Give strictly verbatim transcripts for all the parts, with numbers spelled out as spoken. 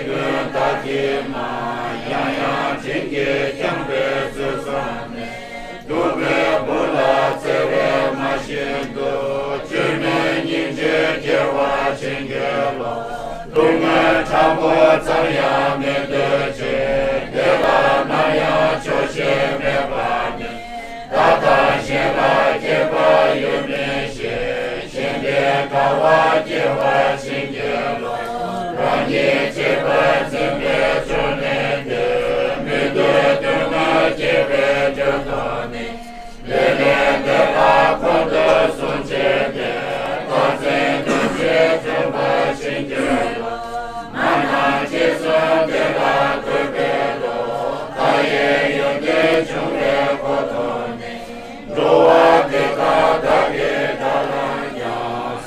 ཀུན་བདག་གིས་མ། ཡང་ཡང་བྱིན་གྱིས་བསྐྱངས་པའི་ཚུལ་བསམ་ནས། སྡུག་པའི་བུ་ལ་བརྩེ་བས་མ་བཞེས་དུ། བཅོས་མིན་སྙིང་རྗེའི་རྒྱལ་བ་བྱིན་གྱིས་རློབས། སྡུག་བསྔལ་ཕྲ་མོ་ཙམ་ཡང་མི་འདོད་ཅིང་། བདེ་བླག་ནམ་ཡང་ཆོག་ཤེས་མེད་པ་ནི། བདག་དང་གཞན་ལ་ཁྱད་པར་ཡོད་མིན་ཞེས། གཞན་ཕན་དགའ་བ་སྐྱེ་བར་བྱིན་གྱིས་རློབས། རང་ཉིད་གཅེས་པར་འཛིན་པའི་ཕྱོགས་ནི་འདོད། མི་འདོད་སྡུག་བསྔལ་སྐྱེ་བའི་དོན་དུ་ནི། ལེགས་ལྡན་འདས་ལ་ཁོང་དུ་བཟུང་བྱས་ཏེ། བདག་འཛིན་གདུང་སེམས་བཅོམ་པར་བྱིན་གྱིས་རློབས། མ་ནམ་རྗེ་བཙུན་དེ་ལ་འགོད་པའི་བློ། མཐའ་ཡས་ཡོན་ཏན་འབྱུང་བའི་སྒོ་དང་ནི། འགྲོ་བ་འདི་དག་བདག་གིས་བདག་ལ་ཡང་།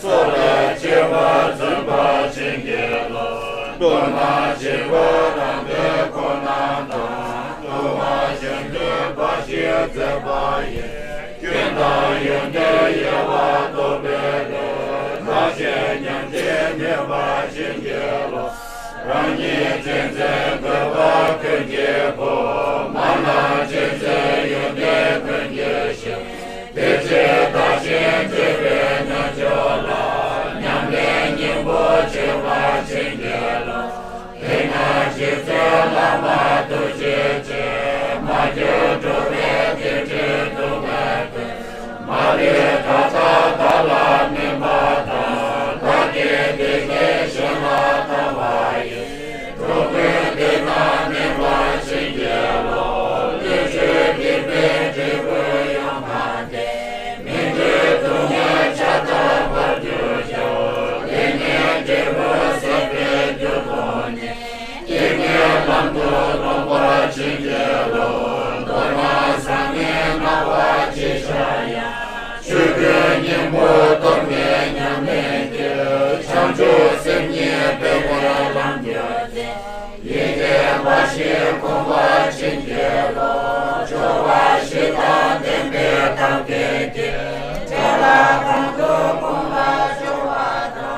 སྲོག་ལ་གཅེས་པར་བརྩོན་པར་བྱིན་གྱིས་རློབས། སྟོབས་དང་བྱིན་རླབས་རང་གྲོལ་ཁོ་ན་དང་། སྟོང་པ་གཞོན་ནུའི་འབའ་ཞིག་མཛད་པ་ཡིས། སྐྱོན་དང་ཡོན་ཏན་དབྱེ་བ་རྟོགས་པའི་བློས། བདག་གཞན་མཉམ་བརྗེ་མེད་པར་བྱིན་གྱིས་རློབས། རང་ཉིད་གཅེས་འཛིན་བཀོད་པ་ཀུན་གྱི་སྒོ། མ་ལགས་གཅེས་འཛིན་ཡོན་ཏན་ཀུན་གྱི་གཞི། དེ་ཕྱིར་བདག་གཞན་བརྗེ་བའི་རྣལ་འབྱོར་ལ། ཉམས་ལེན་སྙིང་པོ་སྤྱོད་པར་བྱིན་གྱིས་རློབས། དེས་ན་རྗེ་བཙུན་བླ་མ་ཐུགས་རྗེ་ཅན། མ་གྱུར་འགྲོ་བའི་བདེ་འབྲས་སྡུག་བསྔལ་ཀུན། མ་ལུས་ད་ལྟ་བདག་ལ་སྨིན་པ་དང་། བདག་གི་བདེ་སྐྱིད་གཞན་ལ་བལྟ་བ་ཡིས། འགྲོ་ཀུན་བདེ་དང་ལྡན་པར་བྱིན་གྱིས་རློབས། བསླུས་བྱོས་སྡིག་པའི་འབྲས་བུ་ཡོང་བ་སྟེ། མི་འདོད་སྡུག་བསྔལ་ཆ་ཚང་བབ་གྱུར་ཀྱང་། ལེགས་ཉེས་འབྲས་བུ་སྲིད་པའི་རྒྱུ་དང་ནི། སྐྱེ་གནས་ལམ་དུ་སློང་བར་བྱིན་གྱིས་རློབས། མདོར་ན་བཟང་ངན་སྨྲ་བ་ཅི་བྱ་ཡང་། ཆོས་ཀུན་སྙིང་པོ་སྟོབས་ལྡན་ཉམས་ལེན་གྱིས། བྱང་ཆུབ་སེམས་ཉིད་སྤེལ་བའི་ལམ་གྱུར་ཏེ། ཡིད་བདེ་བ་ཞིག་སྒོམ་པར་བྱིན་གྱིས་རློབས། སྦྱོར་བ་བཞི་དང་ལྡན་པའི་ཐབས་མཁས་ཀྱིས། བྱ་བ་གང་དུ་སྒོམ་པར་སྦྱོར་བ་དང་།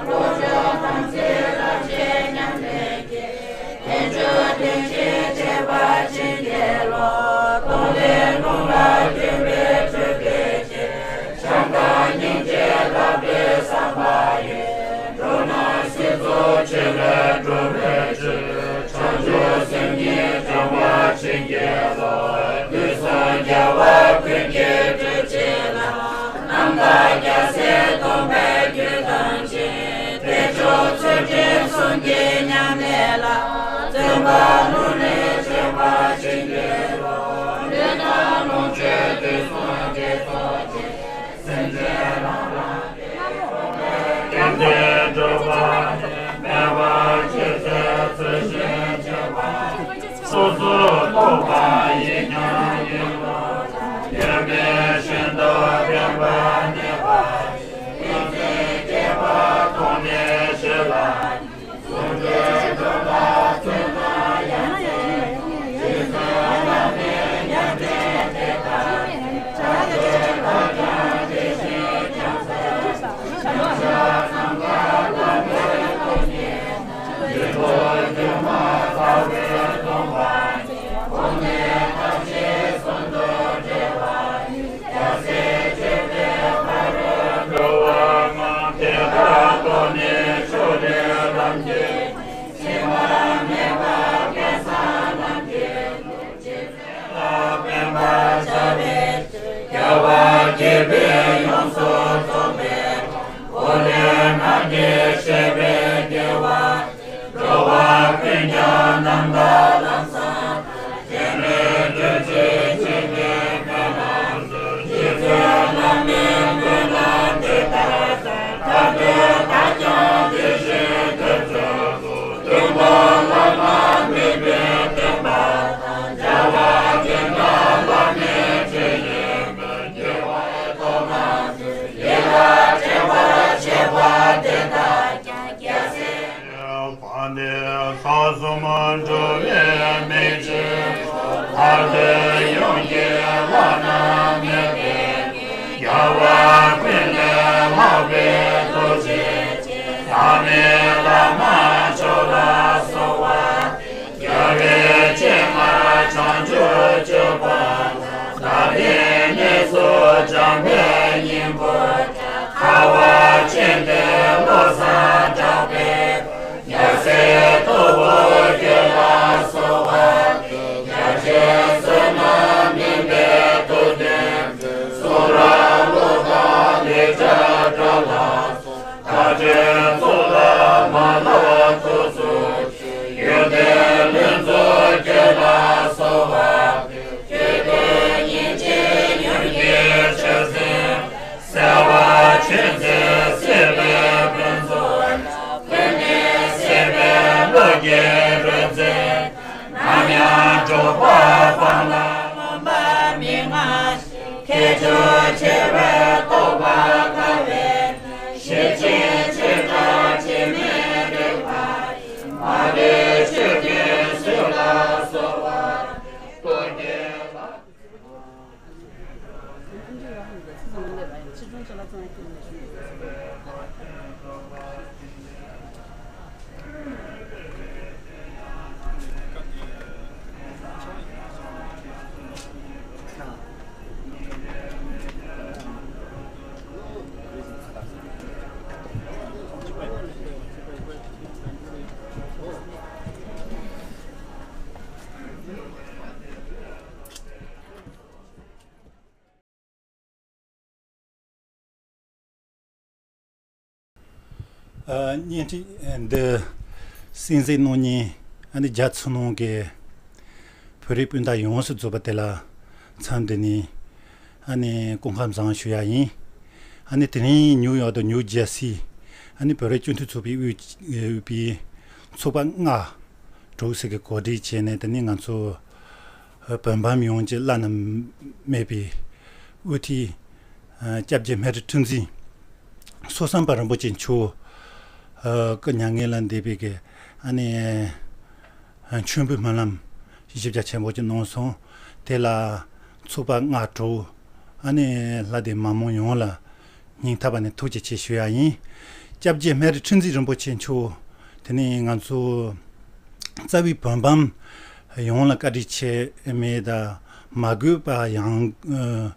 ལོངས་སྤྱོད་དམ་ཚིག་ལམ་བྱེད་ཉམས་ལེན་གྱིས། དལ་འབྱོར་དོན་ཆེན་བྱེད་པར་བྱིན་གྱིས་རློབས། གཏོང་ལེན་ལྷུང་ལ་བསྐྱོན་པའི་སྤྲུལ་པའི་ཕྱིར། བྱམས་དང་སྙིང་རྗེ་ལག་པས་བསམ་པ་ཡིས། འགྲོ་རྣམས་སྲིད་མཚོ་ཆེ་ལས་སྒྲོལ་བའི་ཕྱིར། བྱང་ཆུབ་སེམས་ཉིད་སྦྱང་བར་བྱིན་གྱིས་རློབས། དུས་གསུམ་རྒྱལ་བ་ཀུན་གྱི་སྤྲུལ་གཅིག་ལ། རྣམ་དག་རྒྱལ་སྲས་སྟོན་པའི་རྒྱུད་ཐམས་ཅད། དལ་འབྱོར་ཚུལ་ཁྲིམས་གསུམ་གྱི་ཉམས་ལེན་ལ། བརྩོན་པ་ལྷུར་ལེན་བྱེད་པར་བྱིན་གྱིས་རློབས། ལུས་དང་ལོངས་སྤྱོད་དུས་གསུམ་དགེ་ཚོགས་ཀྱིས། སེམས་ཅན་རང་རང་གི་ཀུན་ནས་སྒྲུབ་པ་ནི། སྨོན་པ་ཅི་འཚལ་ཚུལ་བཞིན་བྱེད་པ། སོ་སོར་རྟོག་པ་ཡིས་ཀྱང་ཡིན་ནོ། ཡོད་མེད་ཤིན་ཏུ་བདེན་པར་གནས་པ་ཡི། ཀུན་གཟིགས་དགྱེས་པ་མཐོང་ནས་ཞི་ལ། རྒྱལ་བ་དགྱེས་པས་ཡོངས་སུ་རྫོགས་པའི། འོ་ལས་ང་འདི་བཞེས་པའི་དགེ་བ། འགྲོ་བ་ཀུན་ཀྱང་རྣམ་དག་ལམ་བཟང་། བ་ནི་ས་གསུམ་འགྲོ་བའི་མི་ཆོས། ཐར་པའི་ཡོན་གྱི་བླ་ན་མེད་པའི། རྒྱལ་བ་ཀུན་ལས་ལྷག་པའི་ཐུགས་རྗེ་ཅན། བླ་མེད་བླ་མ་མཆོག་ལ། པའི་སྙིང་པོ། ཁ་བ་ཅན་ཏེ་བློ་བཟང་གྲགས་པའི། རྒྱལ་སྲས་སྟོབས་པོ་ཁྱོད་ལ་གསོལ་བ་འདེབས། རྒྱལ་ཆེན་བསོད་ནམས་སྨིན་པའི་མཐུ་ལྡན། གསུང་རབ་བློ་དང་ལས་བྱ་བཀྲ་ལ། ལྷ་འདྲེ་ཚོགས་ལ་མ་ལ་ཐུགས་སུ་ཆུད། ཡོན་ཏན་ལྷུན་རྫོགས་ཁྱོད་ལ་གསོལ་བ་འདེབས། ཆོས་སྐུ་ཉིན་བྱེད་ཡུམ་གྱི་ཆོས་སེམས། གསལ་བ་ཆོས་མཛད་སྲིད་པའི་ཕུན་ཚོགས། ཀུན་ནས་སྲིད་པའི་བློ་སྐྱེས་རོལ་རྩེད། ནམ་ཡང་འགྲོ་བ་སྤངས་ལ་སྨོན་པ་མི་མངའ་ཞིང་། ཁྱད་ཆོས་ཆེ་བའི་རྟོགས་པ་དགའ་བའི་ནང་། ཤེར་ཕྱིན་བྱེ་བྲག་འཆི་མེད་རིག་པ་ཡི། མ་ལུས་ཆོས་ཀུན་སྲིད་ལ་གསོལ་བ་འདེབས། ཨ། བརྙན་འཕྲིན་འདི་གསན་གཟིགས་གནང་མཁན་ཨ་ནི་རྒྱ་ཆེ་ནང་གི་བོད་རིགས་སྤུན་ཟླ་ཡོངས་སུ་རྫོགས་པ་དེ་ལ་འཚམས་འདི་ནས་ཨ་ནི་སྐུ་ཁམས་བཟང་ཞུ་ཡ་ཡིན། ཨ་ནི་དེ་རིང་ནིའུ་ཡོག་དང་ནིའུ་ཇར་སི་ཨ་ནི་བོད་རིགས་སྤྱི་མཐུན་ཚོགས་པའི་དབུས་དབུས་པའི་ཚོགས་པ་ལྔ་དྲུག་ཟེར་གི་གོ་སྒྲིག་བྱས་ནས། དེ་ནས་ང་ཚོ་བོད་འབངས་ཡོངས་ཀྱི་བླ་ན་མེད་པའི་དབུ་ཁྲིད་སྐྱབས་རྗེ་སྨན་རི་ཁྲི་འཛིན་སོ་བསམ་པ་རིན་པོ་ཆེ་མཆོག་གི་མྱ་ངན་ལ་འདས་པའི་གི་ཨ་ནི་མཆོད་འབུལ་སྨོན་ལམ་གཞི་རྒྱ་ཆེན་པོ་ཅིག་གནང་སོང་། དེ་ལ་ཚོགས་པ་ལྔ་དྲུག་ཨ་ནི་ལྷ་སྡེ་མང་མང་ཡོངས་ལ་སྙིང་ཐག་པ་ནས་ཐུགས་རྗེ་ཆེ་ཞུ་ཡ་ཡིན། སྐྱབས་རྗེ་སྨན་རི་ཁྲི་འཛིན་རིན་པོ་ཆེ་མཆོག་དེ་ནས་ང་ཚོ་རྩ་བའི་བོད་འབངས་ཡོངས་ལ་བཀའ་དྲིན་ཆེ་མེད་དང་མ་གུས་པ་ཡང་། ཨ།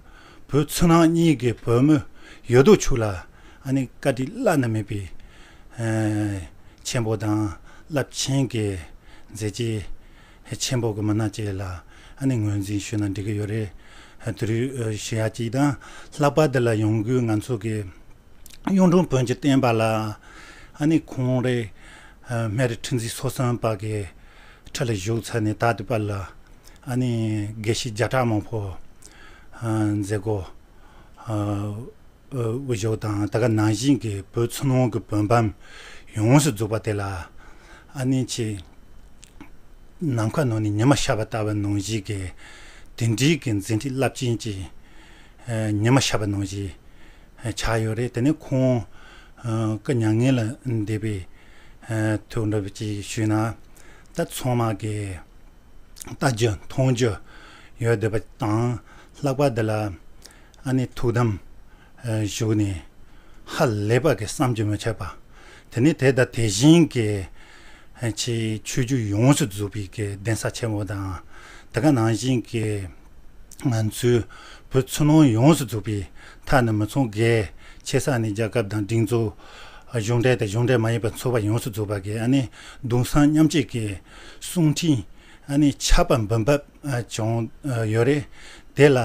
བོད་ཕྱི་ནང་གཉིས་ཀྱི་བོད་མི་ཡོད་དོ་ཆོག་ལ་ཨ་ནི་བཀའ་དྲིན་བླ་ན་མེད་པའི་ཨ་ཆེན་པོ་དང་རླབས་ཆེན་གྱི་མཛད་རྗེས་ཆེན་པོ་གི་མི་སྣ་ཅིག་ལ་ཨ་ནི་ངོས་འཛིན་ཞུས་ན་འགྲིག་གི་ཡོད་རེད། དེ་རིང་ཞུ་ཡ་གཅིག་དང་། ལྷག་པར་དུ་ལ་ཡོང་སྒོས་ང་ཚོ་གི་གཡུང་དྲུང་བོན་གྱི་བསྟན་པ་ལ་ཨ་ནི་ཁོང་རེ་ཨ་སྨན་རི་ཁྲི་འཛིན་སོ་བསམ་པ་གི་ཁྲི་ལ་བཞུགས་ཚར་ནས་ད་ལྟ་བར་ལ་ཨ་ནི་དགེ་བཤེས་བརྒྱ་ཕྲག་མང་པོ་ཨ་མཛད་སྒོ་ཨ་འོས་སྦྱོར་དང་། ད་ག་ནང་བཞིན་གྱི་བོད་ཕྱི་ནང་གི་བོད་འབངས་ཡོངས་སུ་རྫོགས་པ་དེ་ལ་ཨ་ནི་ཆེ་ནམ་མཁའ་ནང་ནས་ཉི་མ་ཤར་བ་ལྟ་བུ་ནང་བཞིན་གྱི་དེ་འདྲའི་གི་མཛད་འཕྲིན་རླབས་ཆེན་གྱི་ཨ་ཉི་མ་ཤར་བ་ནང་བཞིན་ཆགས་ཡོད་རེད། དེ་ནས་ཁོང་ཨ་གི་མྱ་ངན་ལ་འདས་པའི་ཨ་ཐུགས་འདྲི་བ་ཅིག་ཞུས་ན། ད་ཚང་མ་གི་ལྟ་རྒྱུ་མཐོང་རྒྱུ་ཡོད་བསྡད་པ་དང་། ལྷག་པར་དུ་ལ་ཨ་ནི་ཐུགས་དམ་ཨ་བཞུགས་ནས་ཧ་ལས་པ་གི་བསམ་གྱིས་མི་ཁྱབ་པ། དེ་ནས་དེ་དང་དེ་བཞིན་གྱི་ཨ་ཆེ་ཆོས་བརྒྱུད་ཡོངས་སུ་རྫོགས་པའི་གི་གདན་ས་ཆེན་མོ་དང་། དེ་ག་ནང་བཞིན་གྱི་ང་ཚོའི་བོད་ཕྱི་ནང་ཡོངས་སུ་རྫོགས་པའི་ཐག་ནས་མི་ཚང་གི་ཆེ་ས་ནས་རྒྱལ་ཁབ་དང་སྒྲིག་འཛུགས་གཞུང་འབྲེལ་དང་གཞུང་འབྲེལ་མ་ཡིན་པའི་ཚོགས་པ་ཡོངས་སུ་རྫོགས་པ་གི་ཨ་ནི་གདུང་སེམས་མཉམ་སྐྱེད་ཀྱི་གསུང་འཕྲིན་ཨ་ནི་ཆར་པ་འབུམ་འབུམ་བྱུང་ཡོད་རེད། དེ་ལ་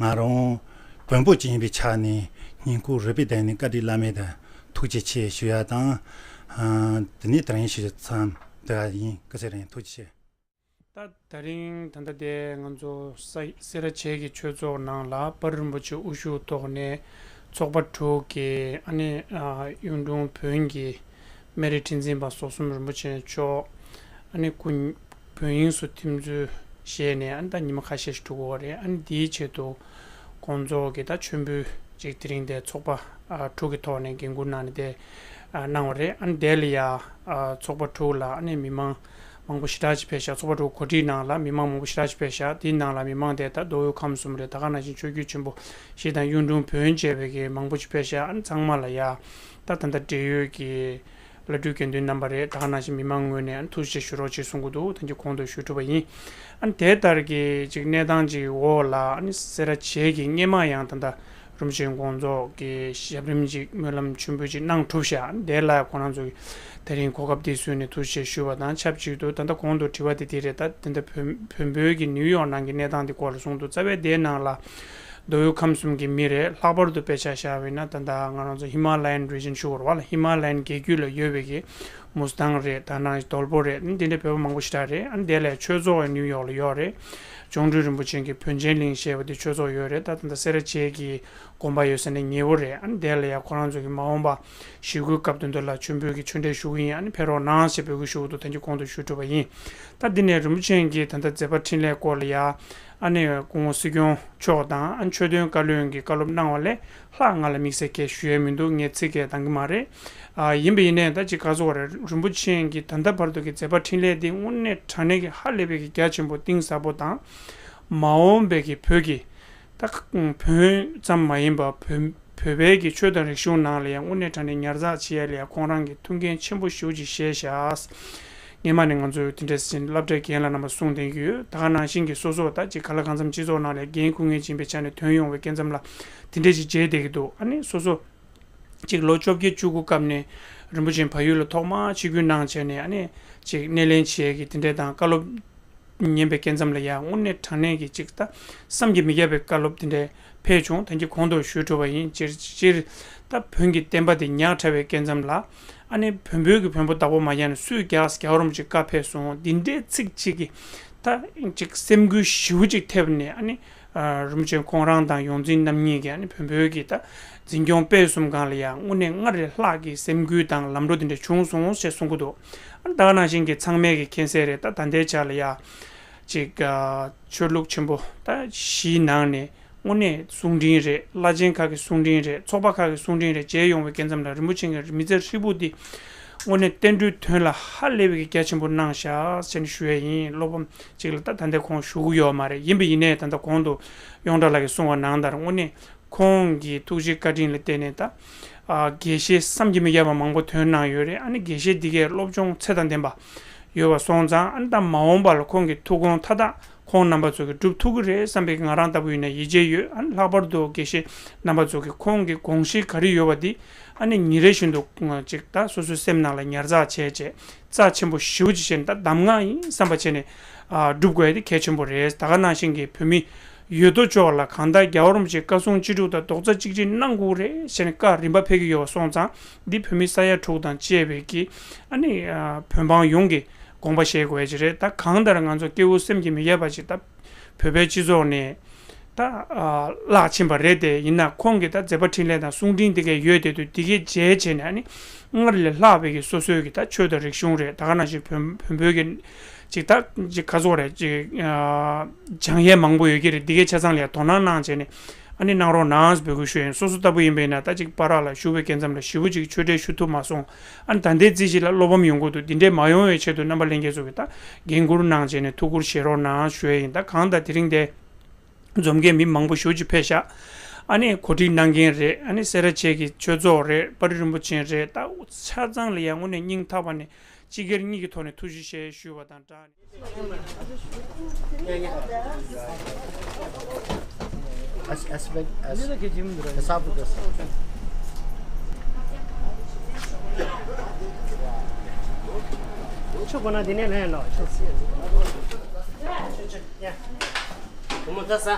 ང་རང་བོན་པོ་ཅིག་ཡིན་པའི་ཆ་ནས་སྙིང་ཁོང་རུས་པའི་གཏིང་ནས་བཀའ་དྲིན་བླ་མེད་དང་ཐུགས་རྗེ་ཆེ་ཞུ་ཡ་དང་། ཨ་དེ་ནས་དེ་རིང་ཞུ་ཡ་མཚམས་འདི་ཡིན། སྐུ་ཚེ་རིང་། ཐུགས་རྗེ་ཆེ། ད་དེ་རིང་ད་ལྟ་དེ་ང་ཚོ་ས་སེ་ར་བྱེས་ཀྱི་ཆོས་ཚོགས་ནང་ལ་དཔལ་རིན་པོ་ཆེ་དབུ་བཞུགས་ཐོག་ནས་ཚོགས་པ་དྲུག་གི་ཨ་ནི་ཨ་གཡུང་དྲུང་བོན་གྱི་སྨན་རི་ཁྲི་འཛིན་པ་སོ་བསམ་རིན་པོ་ཆེ་མཆོག་ཨ་ནི་སྐུ་བོན་དབྱིངས་སུ་ཐིམ་ཚུལ་བཞེས་ནས་ཨ་ནི་ད་ཉི་མ་ཁ་ཤས་ཤིག་འགྲོ་གི་ཡོད་རེད། ཨ་ནི་དེའི་ཆེད་དུ་ཁོང་ཚོ་གི་ད་མཆོད་འབུལ་ཅིག་དེ་རིང་དེ་ཚོགས་པ་ཨ་དྲུག་གི་ཐོག་ནས་འགན་འཁུར་གནང་ནས་དེ་ཨ་གནང་བ་རེད། ཨ་ནི་དེ་ལ་ཡ་ཨ་ཚོགས་པ་དྲུག་ལ་ཨ་ནི་མི་མང་མང་པོ་ཞེ་དྲག་ཅིག་ཕེབས་ཤག་ཚོགས་པ་དྲུག་གོ་སྒྲིག་ནང་ལ་མི་མང་མང་པོ་ཞེ་དྲག་ཅིག་ཕེབས་ཤག་དེའི་ནང་ལ་མི་མང་དེ་ད་མདོ་དབུས་ཁམས་གསུམ་རེད། ད་ག་ནང་བཞིན་ཆོས་བརྒྱུད་ཆེན་པོ་བཞི་དང་གཡུང་དྲུང་བོན་བཅས་པའི་གི་མང་པོ་ཅིག་ཕེབས་ཤག་ཨ་ནི་ཚང་མ་ལ་ཡ་ད་ད་ལྟ་འབྲེལ་ཡོད་ཀྱི་བླ་སྤྲུལ་དགེ་འདུན་རྣམ་པ་རེད། ད་ག་ནང་བཞིན་མི་མང་ངོས་ནས་ཨ་ནི་ཐུགས་རྗེ་ཆེ་ཞུ་རོགས་བྱེད་གསུང་གི་འདུག་ད་གིན་གོང་དུ་ཞུ་གྲུབ་པ་ཡིན། ཨ་ནི་དེ་ལྟར་གྱི་ཅིག་གནས་སྟངས་ཅིག་འོག་ལ་ཨ་ནི་སེ་ར་བྱེས་ཀྱི་སྔས་མ་ཡང་ད་ལྟ་ རིན་པོ་ཆེ་དགོངས་རྫོགས་ཀྱི་ཞབས་རིམ་ཅིག་སྨོན་ལམ་ཆེན་པོ་ཅིག་གནང་གྲུབ་ཤག་དེ་ལ་ཁོ་རང་ཚོ་གིས་དེ་རིང་གོ་སྐབས་འདི་བཟོས་ནས་ཐུགས་རྗེ་ཆེ་ཞུ་བ་དང་ཆབས་ཅིག་ཏུ། ད་ལྟ་གོང་དུ་དྲི་བ་དེ་འདི་རེད། ད་དེ་འདྲ་བོད་བོད་བོད་ཀྱི་ནིའུ་ཡོག་ནང་གི་གནས་སྟངས་དེ་སྐོར་ལ་གསུངས་འདུག་རྩ་བའི་དེའི་ནང་ལ་མདོ་དབུས་ཁམས་གསུམ་གྱི་མི་རེད། ལྷག་པར་དུ་དཔེ་ཆ་བཞག་པ་ཡིན་ན་ད་ལྟ་ང་རང་ཚོ་ཧི་མ་ལ་ཡན་རི་ཇན་ཞུ་དགོས་རེད་བ་ལ། ཧི་མ་ལ་ཡན་རྒྱལ་རྒྱུད་ལ་ཡོད་པའི་གི་མུས་ཏང་རེད། ད་ནང་དོལ་པོ་རེད། དེ་འདྲའི་བོད་པ་མང་པོ་ཞེ་དྲག་རེད། ཨ་ནི་དེ་ལས་ཆོས་ཚོགས་ནིའུ་ཡོག་ལ་ཡོད་རེད། ཅོང་ཀྲུའུ་རིན་པོ་ཆེ་གི་བོན་ཆེན་གླིང་ཞེས་པ་དེ་ཆོས་ཚོགས་ཡོད་རེད། ད་ད་ལྟ་སེ་ར་བྱེས་ཀྱི་དགོན་པ་ཡོད་ས་ནས་ཉེ་བོ་རེད། ཨ་ནི་དེ་ལ་ཡང་ཁོ་རང་ཚོ་གི་མ་འོངས་པ་ཞི་རྒོལ་སྐབས་དེ་ཚོ་ལ་མཆོད་འབུལ་གྱི་ཆོས་འབྲེལ་ཞུ་གི་ཡིན། ཨ་ནི་ཕེབས་རོགས་གནང་ཞེས་འབོད་སྐུལ་ཞུ་གི་འདུག་ད་གིན་གོང་དུ་ཞུ་གྲུབ་པ་ཡིན། ད་འདི་ནས་རིན་པོ་ཆེ་གིས་ད་ལྟ་མཛད་པ་འཕྲིན་ལས་སྐོར་ལ་ཡང་ཨ་ནི་སྐུ་ངོ་སྲིད་སྐྱོང་མཆོག་དང་ཨ་ནི་ཆོས་དོན་བཀའ་བློན་གྱི་བཀའ་སློབ་གནང་བ་ལས་ལྷག་ང་ལ་དམིགས་བསལ་སྐད་ཞུ་ཡས་མི་འདུག་ངས་ཚིག་སྐད་འདང་གི་མ་རེད། ཨ་ཡིན་པ་ཡིན་ནའི་ད་ཅིག་ག་ཟེར་བ་རེད། རིན་པོ་ཆེ་གིས་ད་ལྟ་བར་དུ་གི་མཛད་པ་འཕྲིན་ལས་འདི་དངོས་གནས་དྲང་གནས་ཀྱི་ཧ་ལས་པའི་གི་རྒྱ་ཆེན་པོ་གཏིང་ཟབ་པོ་དང་། མ་འོངས་པའི་གི་བོད་ཀྱི་ད་བོད་ཙམ་མ་ཡིན་པ་བོད་བོད་པའི་གི་ཆོས་དང་རིག་གཞུང་ནང་ལ་ཡང་དངོས་གནས་དྲང་གནས་ཉར་ཚགས་བྱེད་ཡ་ལ་ཡང་ཁོང་རང་གིས་ཐུགས་འགན་ཆེན་པོ་ཞེ་པོ་ཅིག་བཞེས་ཤག་སྔོན་མ་ནས་ང་ཚོས་དེ་འདྲ་ཟིན་སློབ་གྲྭའི་རྒན་ལགས་རྣམ་པ་གསུངས་བསྡད་ཀྱི་ཡོད། ད་ག་ནང་བཞིན་གྱི་སོ་སོ་ད་ཅིག་ག་ལ་གང་འཚམ་སྤྱི་ཚོགས་ནང་ལ་འགན་འཁུར་མཁན་ཅིག་ཡིན་པའི་ཆ་ནས་ཐོན་ཡོང་བའི་སྐབས་ཙམ་ལ་དེ་འདྲ་ཞིག་བྱས་བསྡད་ཀྱི་འདུག་ཨ་ནི་སོ་སོ་ཅིག་ལོ་བཅོ་བརྒྱད་བཅུ་དགུ་སྐབས་ནས་རིན་པོ་ཆེ་བལ་ཡུལ་ལ་ཐོག་མར་ཆིབས་བསྒྱུར་གནང་བྱས་ནས་ཨ་ནི་ཅིག་སྣེ་ལེན་བྱེད་ཀྱི་དེ་འདྲ་དང་བཀའ་སློབ་ཉན་པའི་སྐབས་ཙམ་ལ་ཡང་དངོས་གནས་དྲང་གནས་ཀྱི་ཅིག་ད་བསམ་གྱིས་མི་ཁྱབ་པའི་བཀའ་སློབ་དེ་འདྲ་ཕེབས་བྱུང་། ད་གིན་གོང་དུ་ཞུས་གྲུབ་པ་ཡིན། སྤྱིར་སྤྱིར་ད་བོན་གྱི་བསྟན་པ་དེ་ཉག་ཕྲ་བའི་སྐབས་ཙམ་ལ་ཨ་ནི་བོན་པོའི་གི་བོན་པོ་བདག་པོ་མ་རྒྱག་ནས་སུས་རྒྱག་རྒྱལ་བ་རིན་པོ་ཆེ་བཀའ་ཕེབས་སོང་འདི་འདྲའི་ཚིག་གཅིག་གིས་ད་ཅིག་སེམས་འགུལ་ཞེ་པོ་ཅིག་ཐེབས་ནས་ཨ་ནི། ཨ་རིན་པོ་ཆེ་ཁོང་རང་དང་ཡོངས་འཛིན་རྣམ་གཉིས་ཀྱིས་ཨ་ནི་བོན་པོའི་གི་ད་འཛིན་སྐྱོང་སྤེལ་གསུམ་སྒང་ལ་ཡང་དངོས་གནས་སྔར་ལས་ལྷག་གི་སེམས་འགུལ་དང་ལམ་འགྲོ་དེ་འདྲ་བྱུང་སོང་ཞེས་གསུང་གི་འདུག་ཨ་ནི་ད་ག་ནང་བཞིན་གྱི་ཚང་མས་ཀྱི་མཁྱེན་གསལ་རེད། ད་ད་ལྟའི་ཆ་ལ་ཡ་ཅིག་ཨ་ཆོས་ལུགས་ཆེན་པོ་ད་བཞིའི་ནང་ནས་དངོས་གནས་གསུང་འཕྲིན་རེད། བླ་ཆེན་ཁག་གི་གསུང་འཕྲིན་རེད། ཚོགས་པ་ཁག་གི་གསུང་འཕྲིན་རེད། མཇལ་ཡོང་བའི་སྐབས་ཙམ་ལ་རིན་པོ་ཆེ་གི་མི་ཚེ་ཧྲིལ་པོ་འདི་དངོས་གནས་བསྟན་འགྲོའི་དོན་ལ་ཧ་ལས་པའི་གི་རྒྱ་ཆེན་པོ་གནང་ཤག་ཟེར་ནས་ཞུ་ཡ་ཡིན། བློ་ཕམ་ཅིག་ལ་ད་ད་ལྟ་ཁོང་བཞུགས་ཀྱི་ཡོད་མ་རེད། ཡིན་པ་ཡིན་ནའི་ད་ལྟ་གོང་དུ་གཡུང་དྲུང་ལགས་ཀྱིས་གསུངས་པ་ནང་ལྟར་དངོས་གནས་ཁོང་གི་ཐུགས་རྗེ་བཀའ་དྲིན་ལ་བརྟེན་ནས་ད་ཨ་དགེ་བཤེས་བསམ་གྱིས་མི་ཁྱབ་པ་མང་པོ་ཐོན་གནང་ཡོད་རེད། ཨ་ནི་དགེ་བཤེས་འདི་གས་སློབ་སྦྱོང་ཚད་དང་ལྡན་པ་ཡོད་པ་སོང་ཙང་ཨ་ནི་ད་མ་འོངས་པ་ལ་ཁོང་གི་ཐུགས་དགོངས་མཐའ་དག་ཁོང་རྣམ་པ་ཚོ་གིས་སྒྲུབ་ཐུབ་ཀྱི་རེད་བསམ་པའི་ང་རང་ལྟ་བུ་ཡིན་ན་ཡིད་ཆེས་ཡོད། ཨ་ནི་ལྷག་པར་དུ་དགེ་བཤེས་རྣམ་པ་ཚོ་གིས་ཁོང་གི་དགོངས་གཞི་ག་རེ་ཡོད་པ་འདི་ཨ་ནི་ཉིན་རེ་བཞིན་དུ་ཅིག་ད་སོ་སོའི་སེམས་ནང་ལ་ཉར་ཚགས་བྱས་བྱས་རྩ་ཆེན་པོ་ཞེ་པོ་ཅིག་བྱས་ནས་ད་གདམས་ངག་ཡིན་བསམ་པ་བྱས་ནས་ཨ་སྒྲུབ་དགོས་ཡ་དེ་གལ་ཆེན་པོ་རེད། ད་ག་ནང་བཞིན་གྱི་བོད་མི་ཡོད་དོ་ཅོག་ལ་གང་ལྟར་རྒྱལ་བ་རིན་པོ་ཆེ་བཀའ་གསུང་ཅི་སྒྲུབ་དང་རྡོག་རྩ་གཅིག་སྒྲིལ་གནང་དགོས་རེད་ཟེར་ནས་བཀའ་རིམ་པ་ཕེབས་ཀྱི་ཡོད་པ་སོང་ཙང་འདི་བོད་མི་ས་ཡ་དྲུག་དང་བཅས་པའི་གི་ཨ་ནི་ཨ་བོད་འབངས་ཡོངས་ཀྱི་དགོངས་པ་བཞེས་དགོས་ཡ་ཅིག་རེད། ད་གང་ལྟར་ང་ཚོ་སྐྱེ་བོ་སེམས་ཀྱི་མི་ཡལ་བ་ཅིག་ད་བོད་པའི་སྤྱི་ཚོགས་ནས་ད་ཨ་བརླག་ཕྱིན་པ་རེད་དེ། ཡིན་ན་ཁོང་གི་ད་མཛད་པ་འཕྲིན་ལས་དང་གསུང་འཕྲིན་དེ་གས་ཡོད་བསྡད་དུས་དེ་གས་མཇལ་བྱས་ནས་ཨ་ནི་སྔར་ལས་ལྷག་པའི་གི་སོ་སོའི་གི་ད་ཆོས་དང་རིག་གཞུང་རེད། ད་ག་ནང་བཞིན་བོན་བོན་པོའི་གི་ཅིག་ད་ཅིག་ག་ཚོད་རེད་ཅིག་ཨ་སྦྱང་ཡས་མང་པོ་ཡོད་ཀྱི་རེད། དེ་གས་ཆ་ཚང་ལ་ཡ་དོ་སྣང་གནང་བྱས་ནས་ཨ་ནི་གནང་རོགས་གནང་འབོད་སྐུལ་ཞུ་ཡིན། སོ་སོ་ལྟ་བུ་ཡིན་པས་ན་ད་ཅིག་སྤ་རག་ལ་བཞུགས་པའི་སྐབས་ཙམ་ལ་ཞེ་པོ་ཅིག་ཆོས་འབྲེལ་ཞུ་ཐུབ་མ་སོང་། ཨ་ནི་ད་ལྟའི་རྩིས་གཞི་ལ་བློ་ཕམ་ཡོང་གི་འདུག་འདི་འདྲས་མ་ཡོང་བའི་ཆེད་དུ་རྣམ་པ་ལྷན་རྒྱས་ཚོ་གིས་ད་འགན་འཁུར་གནང་བྱས་ནས་ཐུགས་ཁུར་བཞེས་རོགས་གནང་ཞུ་ཡ་ཡིན། ད་གང་ལྟར་དེ་རིང་འདིར་འཛོམས་མཁན་མི་མང་པོ་ཞེ་པོ་ཅིག་ཕེབས་ཤག་ཨ་ནི་གོ་སྒྲིག་གནང་མཁན་རེད། ཨ་ནི་སེ་ར་བྱེས་ཀྱི་ཆོས་ཚོགས་རེད། དཔའ་རིས་རིན་པོ་ཆེ་རེད། ད་ཆ་ཚང་ལ་ཡ་དངོས་གནས་སྙིང་ཐག་པ་ནས་སྤྱི་སྒེར་གཉིས་ཀྱི་ཐོག་ནས་ཐུགས་རྗེ་ཆེ་ཞུ་བ་དང་སྦྲགས་ནས། As, as big as, as up to this. ཆུ་གོ་ན་འདི་ནས་ལེན་ལོ། ཆུ། ཡ། བུ་མོ་ད་ས།